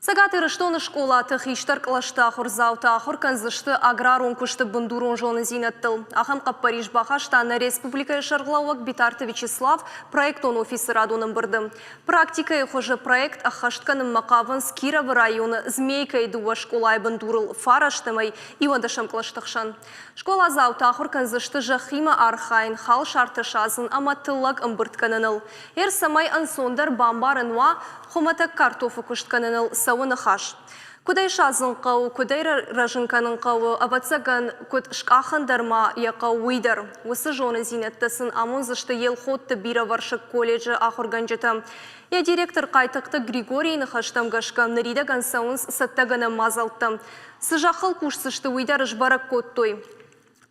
Цӕгат Ирыстоны скъолаты хистӕр кълӕсты ахуырдзаутӕ ахуыр кӕндзысты аграрон куысты бындурон зонындзинӕдтыл. Ахӕм хъӕппӕрис бахаста нӕ республикӕйы сӕргълӕууӕг Битарты Вячеслав проектон офисы радон ӕмбырды. Практикӕйы хуызы проект ӕххӕст кӕнынмӕ хъавынц Кировы районы Змейкӕйы дыууӕ скъолайы бындурыл фарӕстӕмӕй иуӕндӕсӕм кълӕсты хсӕн. Скъоладзаутӕ ахуыр кӕндзысты зӕххимӕ архайын, халсартӕ садзын ӕмӕ тыллӕг ӕмбырд кӕныныл. Ер цӕмӕй ӕнцондӕр бамбарын уа, хуымӕтӕг картофы куыст кӕныныл цӕуы ныхас. Куыд ӕй садзын хъӕуы, куыд ӕй рӕзын кӕнын хъӕуы, ӕвӕццӕгӕн, куыд скъахын дӕр ма йӕ хъӕуы, уый дӕр. Уыцы зонындзинӕдтӕ сын амондзысты Елхотты бирӕвӕрсыг колледжы ахуыргӕнджытӕ. Йӕ директор Хъайтыхъты Григорийы ныхӕстӕм гӕсгӕ, ныридӕгӕн цӕуынц цӕттӕгӕнӕн мадзӕлттӕ. Цы зӕххыл кусдзысты, уый дӕр сбӕрӕг кодтой.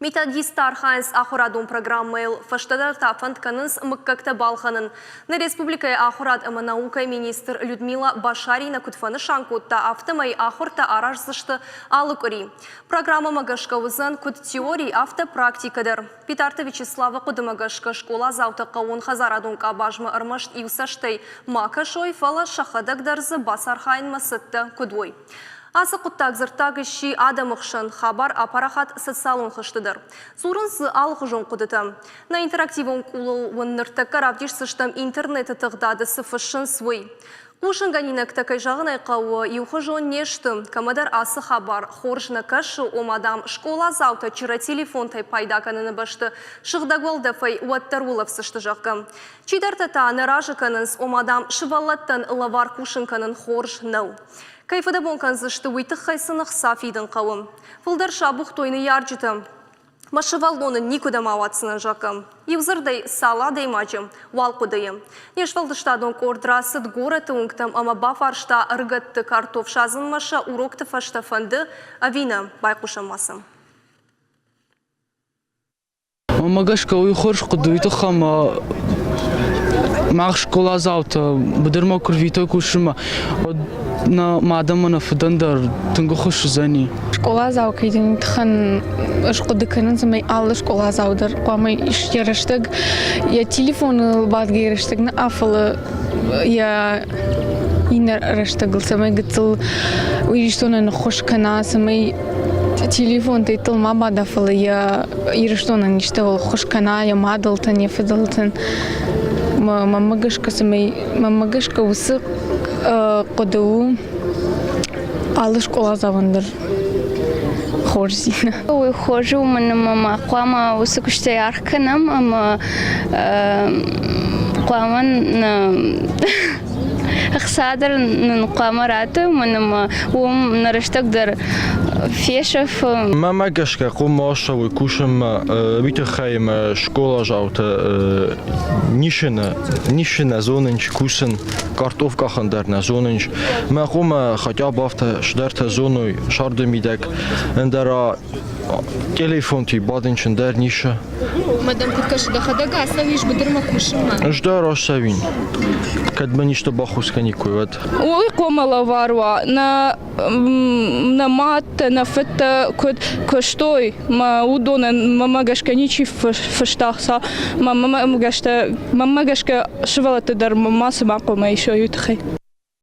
Методисттӕ архайынц ахуырадон программӕйыл, фӕстӕдӕр та фӕнд кӕнынц мыггӕгтӕ балхӕнын. Нӕ республикӕйы ахуырад ӕмӕ наукӕйы министр Людмила Башарина куыд фӕнысан кодта, афтӕмӕй ахуыртӕ араздзысты алы къуыри. Программӕмӕ гӕсгӕ уыдзӕн куыд теори, афтӕ практикӕ дӕр. Битарты Вячеславы хъуыдымӕ гӕсгӕ скъоладзаутӕ хъӕууонхӕдзарадон къабазмӕ ӕрмӕст иу цӕстӕй ма кӕсой, фӕлӕ сӕхӕдӕг дӕр дзы бацархайынмӕ цӕттӕ куыд уой. Ацы хъуыддаг дзырддаг сси адӕмы хсӕн, хабар апарахат социалон хызты дӕр. Дзурынц дзы алыхуызон хъуыдытӕ. Нӕ интерактивон къулыл уын ныртӕккӕ равдисдзыстӕм интернеты тыгъдады цы фыссынц, уый. Хъусынгӕнинӕгтӕ, кӕй зӕгъын ӕй хъӕуы, иухуызон не сты. Кӕмӕдӕр ацы хабар хорз нӕ кӕсы, ома, дам, скъоладзаутӕ чырӕ телефонтӕй пайда кӕныны бӕсты сыгъдӕг уӕлдӕфӕй уӕддӕр улӕфдзысты, зӕгъгӕ. Чидӕртӕ та нӕ разы кӕнынц, ома, дам, сывӕллӕттӕн лӕвар кусын кӕнын хорз нӕу. Кӕй фыдӕбон кӕндзысты, уый тыххӕй сын ӕхца фидын хъӕуы. Фылдӕр сабухтой ныййарджытӕ. Мӕ сывӕллоны никуыдӕм ауадздзынӕн, зӕгъгӕ. Иу дзырдӕй, цал адӕймаджы, уал хъуыдыйы. Не сфӕлдыстадон къорд рацыд горӕты уынгтӕм ӕмӕ бафарста ӕрыгӕтты картоф садзынмӕ сӕ урокты фӕстӕ фӕнды ӕви нӕ. Байхъусӕм ма сӕм. Мӕнмӕ гӕсгӕ уый хорз хъуыды уый тыххӕй ӕмӕ мах скъоладзаутӕ быдырмӕ куы рвитой кусынмӕ, уӕд нӕ мад ӕмӕ нӕ фыдӕн дӕр тынг ӕххуыс уыдзӕни. Скъоладзау кӕй дӕн, уый тыххӕн ӕз хъуыды кӕнын, цӕмӕй алы скъоладзау дӕр хъуамӕ йӕ рӕстӕг йӕ телефоныл бадгӕйӕ рӕстӕг нӕ афӕлы йӕ иннӕ рӕстӕгыл, цӕмӕй гыццыл Ирыстонӕн ӕххуыс кӕна, цӕмӕй телефонтӕй ма бада, фӕлӕ йӕ Ирыстонӕн истӕуыл ӕххуыс кӕна, йӕ мадӕлтӕн, йӕ фыдӕлтӕн. Мӕнмӕ гӕсгӕ, цӕмӕй мӕнмӕ гӕсгӕ уыцы хъуыды у алы скъоладзауӕн дӕр хорздзинад. Уый хорз у, уымӕн ӕмӕ ма хъуамӕ уыцы куыстӕй аргъ кӕнӕм ӕмӕ хъуамӕ ӕхца дӕр нын хъуамӕ раттой, уымӕн ӕмӕ уым нӕ рӕстӕг дӕр фесӕфы. Мӕмӕ гӕсгӕ хъуамӕ ацӕуой кусынмӕ, уый тыххӕй ӕмӕ скъоладзаутӕ ницы нӕ зонынц кусын, картоф къахын дӕр нӕ зонынц. Мӕ хъуамӕ хотя бы афтӕ цыдӕртӕ зоной сӕрды мидӕг, ӕндӕра телефонти бадынчын дӕр ницы. Ӕмӕ дӕм куыд кӕсы, дӕхӕдӕг ацӕуис быдырмӕ кусынмӕ? Ӕз дӕр ацӕуин, кӕд мын исты баххуыс кӕниккой, уӕд. Уый хъуамӕ лӕвар уа. Нӕ нӕ мадтӕ, нӕ фыдтӕ куыд куыстой, мӕ уыдонӕн мӕмӕ гӕсгӕ ничи фыста ӕхца. Мӕнмӕ гӕсгӕ сывӕллӕтты дӕр мацы ма хъуамӕ исой уый тыххӕй.